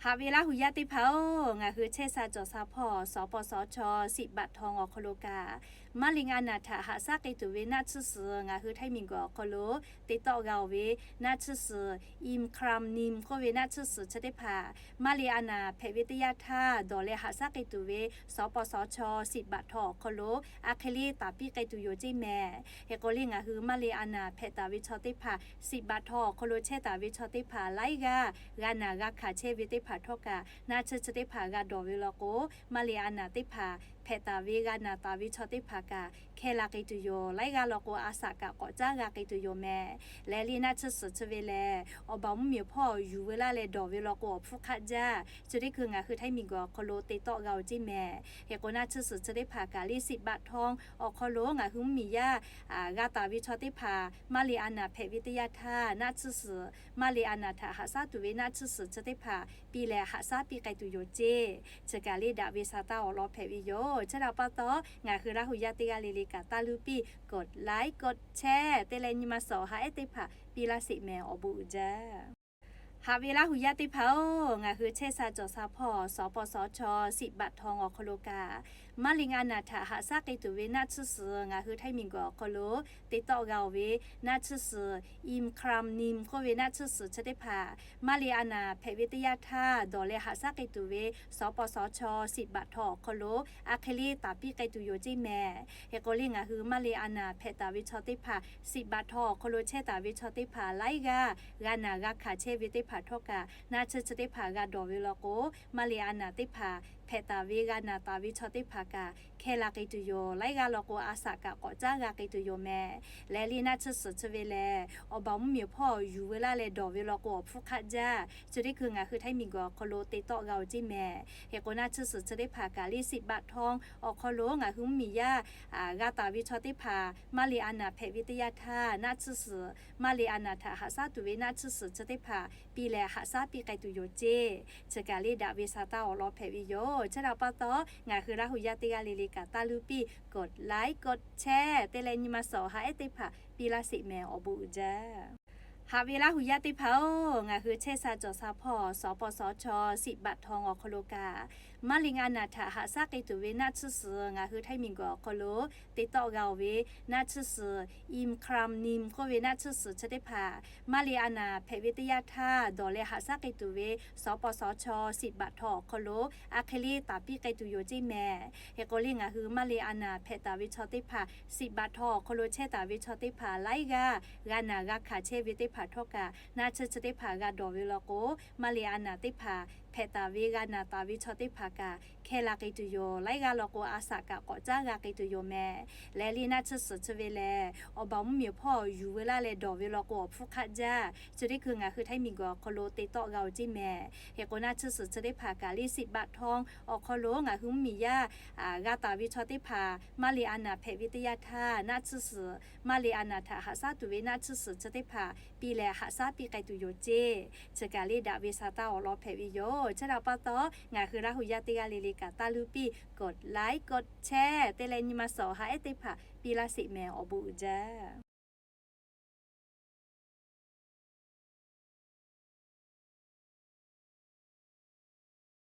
Haꞈ ve Laˇ hu yaˇ teˇ hpaˍ-oˬ, ngaˬ hui chehˇ sha cawˬ sha hpawˇ สปสช. Siꞈ baꞈ htaw awˬ hk'aw lo kaꞈ, maˇ le a naˍ htaꞈ haꞈ shaˉ k'ai tuˬ ve naˆ tsuhˇ suhˍ ngaˬ hui Htaiˇ miˬguiˬ awˬ hk'aw lo te tawˆ g'a-oˬ ve naˆ tsuhˇ suhˍ, imcromine k'oˆ ve naˆ tsuhˇ suhˍ chi teˇ hpaˍ maˇ le a naˍ hpehꞈ ve teˇ yanˇ htaˇ dawˬ leh haꞈ shaˉ k'ai tuˬ ve สปสช. Siꞈ baꞈ htaw awˬ hk'aw lo a hk'e le taˍ piˇ k'ai tuˬ yoˬ ceˇ mehˍ. Hk'e k'o le ngaˬ hui maˇ le a naˍ hpehꞈ taˍ ve chaw teˇ hpaˍ, siꞈ baꞈ htaw awˬ hk'aw lo chehˇ taˍ ve chaw teˇ hpaˍ laiˉ g'aˇ g'a naˬ g'a hkanˍ chehˇ ve teˇ hpaˍ htawˇ kaꞈ naˆ tsuhˇ chi teˇ hpaˍ g'a dawˬ ve law k'o, maˇ le a naˍ teˇ hpaˍ hpehꞈ taˍ ve g'a naˬ taˍ ve chaw teˇ hpaˍ kaꞈ hkehˇ la k'ai tuˬ yoˬ. Laiˉ g'aˇ law k'o a shaꞈ kaꞈ k'awꞈ caˉ g'a k'ai tuˬ yoˬ mehˍ. Leh le naˆ tsuhˇ suhˍ chi ve lehˬ, awˬ baˬ mvuhˇmiˬ hpawˇ yuˬ veu laˇ leh dawˬ ve law k'o awˬ hpfuhˇ hk'aˆ jaˇ. Chi teˇ hkui ngaˬ hui Htaiˇ miˬguiˬ awˬ hk'aw lo te tawˆ g'a-oˬ ceˇ mehˍ. Hk'e k'o naˆ tsuhˇ suhˍ chi teˇ hpaˍ kaꞈ le siꞈ baꞈ htaw awˬ hk'aw lo ngaˬ hui mvuhˇmiˬ yaˇ g'a taˍ ve chaw teˇ hpaˍ maˇ le a naˍ hpehꞈ ve teˇ yanˇ htaˇ naˆ tsuhˇ suhˍ, maˇ le a naˍ htaꞈ haꞈ shaˉ tuˬ ve naˆ tsuhˇ suhˍ chi teˇ hpaˍ piˇ leh haꞈ shaˉ piˇ k'ai tuˬ yoˬ ceˇ. Chi kaꞈ le daꞈ ve sa taˇ awˬ lawn hpehꞈ ve yoˬ. Chi htaꞈ pa taw ngaˬ hui Laˇ hu yaˇ teˇ g'aˇ le le kaꞈ taˇ luˇ piˇ กดไลค์ กดแชร์ te leh nyi ma suhˍ awˬ ha ehˉ teˇ hpaˍ piˇ laˇ sheˍ mehˍ. Awˬ bon uiˍ jaˇ. Haꞈ ve Laˇ hu yaˇ teˇ hpaˍ-oˬ, ngaˬ hui chehˇ sha cawˬ sha hpawˇ สปสช. Siꞈ baꞈ htaw awˬ hk'aw lo kaꞈ, maˇ le a naˍ htaꞈ haꞈ shaˉ k'ai tuˬ ve naˆ tsuhˇ suhˍ ngaˬ hui Htaiˇ miˬguiˬ awˬ hk'aw lo te tawˆ g'a-oˬ ve naˆ tsuhˇ suhˍ, imcromine k'oˆ ve naˆ tsuhˇ suhˍ chi teˇ hpaˍ maˇ le a naˍ hpehꞈ ve teˇ yanˇ htaˇ dawˬ leh haꞈ shaˉ k'ai tuˬ ve สปสช. Siꞈ baꞈ htaw awˬ hk'aw lo a hk'e le taˍ piˇ k'ai tuˬ yoˬ ceˇ mehˍ. Hk'e k'o le ngaˬ hui maˇ le a naˍ hpehꞈ taˍ ve chaw teˇ hpaˍ, siꞈ baꞈ htaw awˬ hk'aw lo chehˇ taˍ ve chaw teˇ hpaˍ laiˉ g'aˇ g'a naˬ g'a hkanˍ chehˇ ve teˇ hpaˍ htawˇ kaꞈ naˆ tsuhˇ chi teˇ hpaˍ g'a dawˬ ve law k'o, maˇ le a naˍ teˇ hpaˍ hpehꞈ taˍ ve g'a naˬ taˍ ve chaw teˇ hpaˍ kaꞈ hkehˇ la k'ai tuˬ yoˬ. Laiˉ g'aˇ law k'o a shaꞈ kaꞈ k'awꞈ caˉ g'a k'ai tuˬ yoˬ mehˍ. Leh le naˆ tsuhˇ suhˍ chi ve lehˬ, awˬ baˬ mvuhˇmiˬ hpawˇ yuˬ veu laˇ leh dawˬ ve law k'o awˬ hpfuhˇ hk'aˆ jaˇ. Chi teˇ hkui ngaˬ hui Htaiˇ miˬguiˬ awˬ hk'aw lo te tawˆ g'a-oˬ ceˇ mehˍ. Hk'e k'o naˆ tsuhˇ suhˍ chi teˇ hpaˍ kaꞈ le siꞈ baꞈ htaw awˬ hk'aw lo ngaˬ hui mvuhˇmiˬ yaˇ g'a taˍ ve chaw teˇ hpaˍ maˇ le a naˍ hpehꞈ ve teˇ yanˇ htaˇ naˆ tsuhˇ suhˍ, maˇ le a naˍ htaꞈ haꞈ shaˉ tuˬ ve naˆ tsuhˇ suhˍ chi teˇ hpaˍ piˇ leh haꞈ shaˉ piˇ k'ai tuˬ yoˬ ceˇ. Chi kaꞈ le daꞈ ve sa taˇ awˬ lawn hpehꞈ ve yoˬ. Chi htaꞈ pa taw ngaˬ hui Laˇ hu yaˇ teˇ g'aˇ le le kaꞈ taˇ luˇ piˇ กดไลค์ กดแชร์ te leh nyi ma suhˍ awˬ ha ehˉ teˇ hpaˍ piˇ laˇ sheˍ mehˍ. Awˬ bon uiˍ jaˇ. Haꞈ ve Laˇ hu yaˇ teˇ hpaˍ-oˬ, ngaˬ hui chehˇ sha cawˬ sha hpawˇ สปสช. Siꞈ baꞈ htaw awˬ hk'aw lo kaꞈ, maˇ le a naˍ htaꞈ haꞈ shaˉ k'ai tuˬ ve naˆ tsuhˇ suhˍ ngaˬ hui Htaiˇ miˬguiˬ awˬ hk'aw lo te tawˆ g'a-oˬ ve naˆ tsuhˇ suhˍ, imcromine k'oˆ ve naˆ tsuhˇ suhˍ chi teˇ hpaˍ maˇ le a naˍ hpehꞈ ve teˇ yanˇ htaˇ dawˬ leh haꞈ shaˉ k'ai tuˬ ve สปสช. Siꞈ baꞈ htaw awˬ hk'aw lo a hk'e le taˍ piˇ k'ai tuˬ yoˬ ceˇ mehˍ. Hk'e k'o le ngaˬ hui maˇ le a naˍ hpehꞈ taˍ ve chaw teˇ hpaˍ, siꞈ baꞈ htaw awˬ hk'aw lo chehˇ taˍ ve chaw teˇ hpaˍ laiˉ g'aˇ g'a naˬ g'a hkanˍ chehˇ ve teˇ hpaˍ htawˇ kaꞈ naˆ tsuhˇ chi teˇ hpaˍ g'a dawˬ ve law k'o, maˇ le a naˍ teˇ hpaˍ hpehꞈ taˍ ve g'a naˬ taˍ ve chaw teˇ hpaˍ kaꞈ hkehˇ la k'ai tuˬ yoˬ. Laiˉ g'aˇ law k'o a shaꞈ kaꞈ k'awꞈ caˉ g'a k'ai tuˬ yoˬ mehˍ. Leh le naˆ tsuhˇ suhˍ chi ve lehˬ, awˬ baˬ mvuhˇmiˬ hpawˇ yuˬ veu laˇ leh dawˬ ve law k'o awˬ hpfuhˇ hk'aˆ jaˇ. Chi teˇ hkui ngaˬ hui Htaiˇ miˬguiˬ awˬ hk'aw lo te tawˆ g'a-oˬ ceˇ mehˍ. Hk'e k'o naˆ tsuhˇ suhˍ chi teˇ hpaˍ kaꞈ le siꞈ baꞈ htaw awˬ hk'aw lo ngaˬ hui mvuhˇmiˬ yaˇ g'a taˍ ve chaw teˇ hpaˍ maˇ le a naˍ hpehꞈ ve teˇ yanˇ htaˇ naˆ tsuhˇ suhˍ, maˇ le a naˍ htaꞈ haꞈ shaˉ tuˬ ve naˆ tsuhˇ suhˍ chi teˇ hpaˍ piˇ leh haꞈ shaˉ piˇ k'ai tuˬ yoˬ ceˇ. Chi kaꞈ le daꞈ ve sa taˇ awˬ lawn hpehꞈ ve yoˬ. Chi htaꞈ pa taw ngaˬ hui Laˇ hu yaˇ teˇ g'aˇ le le kaꞈ taˇ luˇ piˇ กดไลค์ กดแชร์ te leh nyi ma suhˍ awˬ ha ehˉ teˇ hpaˍ piˇ laˇ sheˍ mehˍ. Awˬ bon uiˍ jaˇ.